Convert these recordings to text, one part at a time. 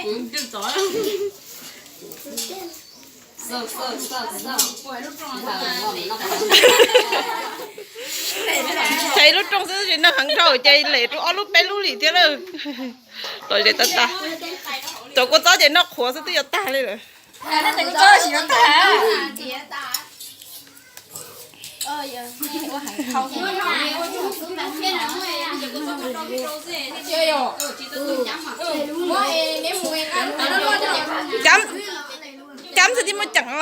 Tshaib lub rooj xwb tsis noj heev dhau ces lem rau ob lub peb lub li thiab lawm. Lom zem tag tag. Cov kua txob ces noj qhuav xwb twb yuav tag li lawm. Cam, cam xwb tsis muaj ceem os.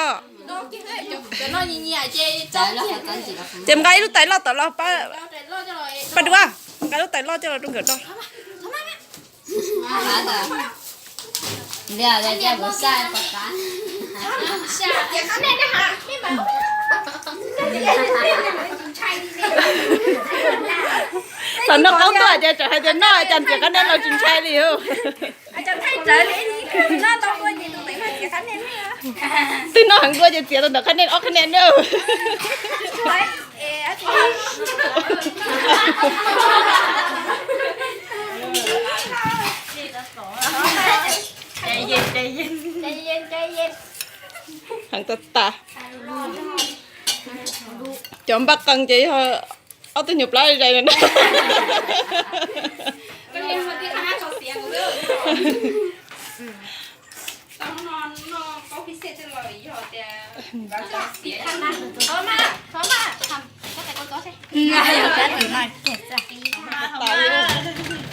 Ces nqa ib lub tais loj tom los pab dua, nqa lub tais loj coj los rau nkawd do. Thaum noj qaub tuaj ces tseem hais tias noj cas ntxias qab neb los tsis ntshai li. Twb noj heev dua ces txiav tau ntawm qab neb ob qab neb na. Heev tag tas. Cov npaj qees ces yog ob tug nyuag plab zais na.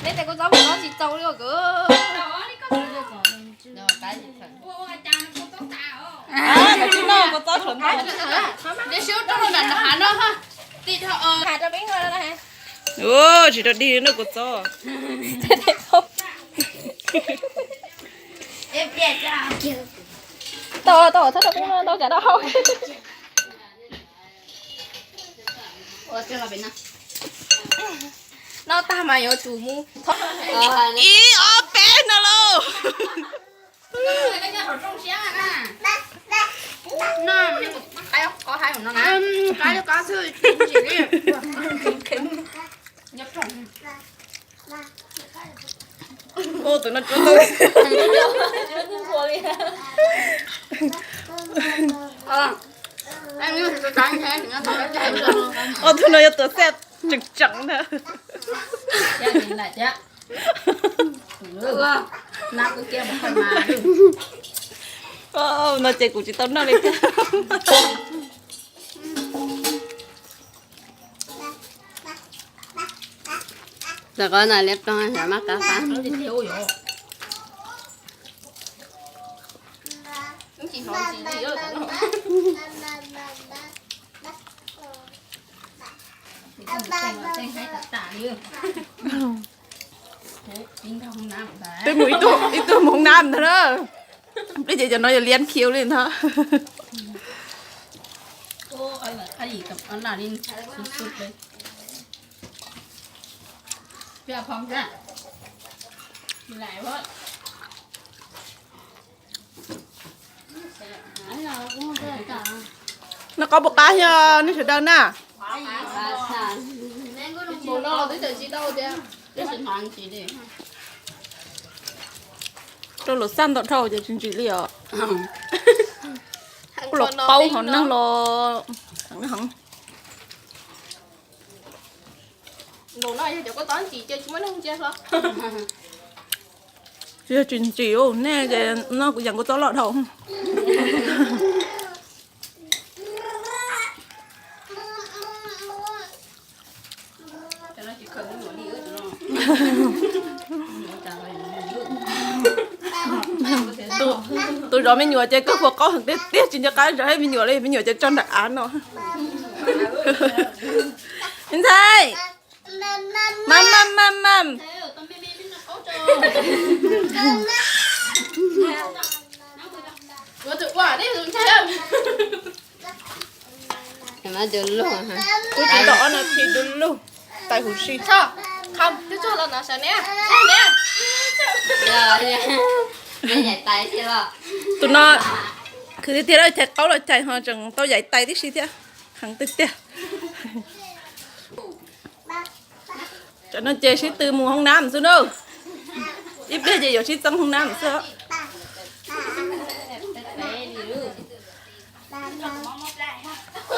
Neb tes kua txob mus no tsis txaus li os. Tsis rau dig noj kua txob. Tau, tau, tau, tau, tau, tau. Noj tag mas yuav tsum mus. Ib ob peb no lauj. Tus no tsuav tau. Ob tug no yuav tuav xej tseem tseem ntag. No ces kuv tsis tau noj li thiab. Tam qhov no liab ploog xyov maj qab qab. Twb mus ib tug mus hoob nab ntag na. Peb ces cov no yog liab khiu li ntag. Noj qaub puas qab yog nej sawv daws na? Rau luag xaj ntau dhau ces tsis ntsim li os. Kuj los paub hov neeg los heev. Tsis yog tsis ntsim nej ces no kuv yeem kua txob loj dhau. Tus zov me nyuam ces kawg puas qaub heev tiag tiag tsis nco qab zov me nyuam li, me nyuam ces tso nram av no. Ntxhais, mam mam mam mam. Kuv tsis tau ob no thi du lug, tais huv si. Tus no khwv tiag tiag, chais qaub los chais ho tseem tau yaim tais tib si thiab. Heev tiag tiag. Tam no ces sib tw mus hoob nab xwb na. Ib pliag ces yuav sib txeeb hoob nab xwb.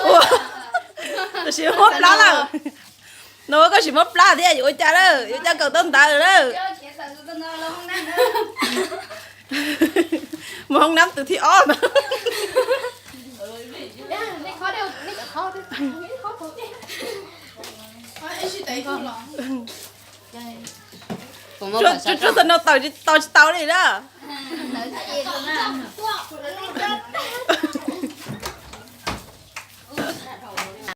Ua, tab sis muab plab lawm. No koj sim muab plab thiab yuav ua cas lawm, yuav ua cas kawm tau ntawv lawm. Mus hoob nab tus thib ob no. Tsuas txog no tau tsis tau li na.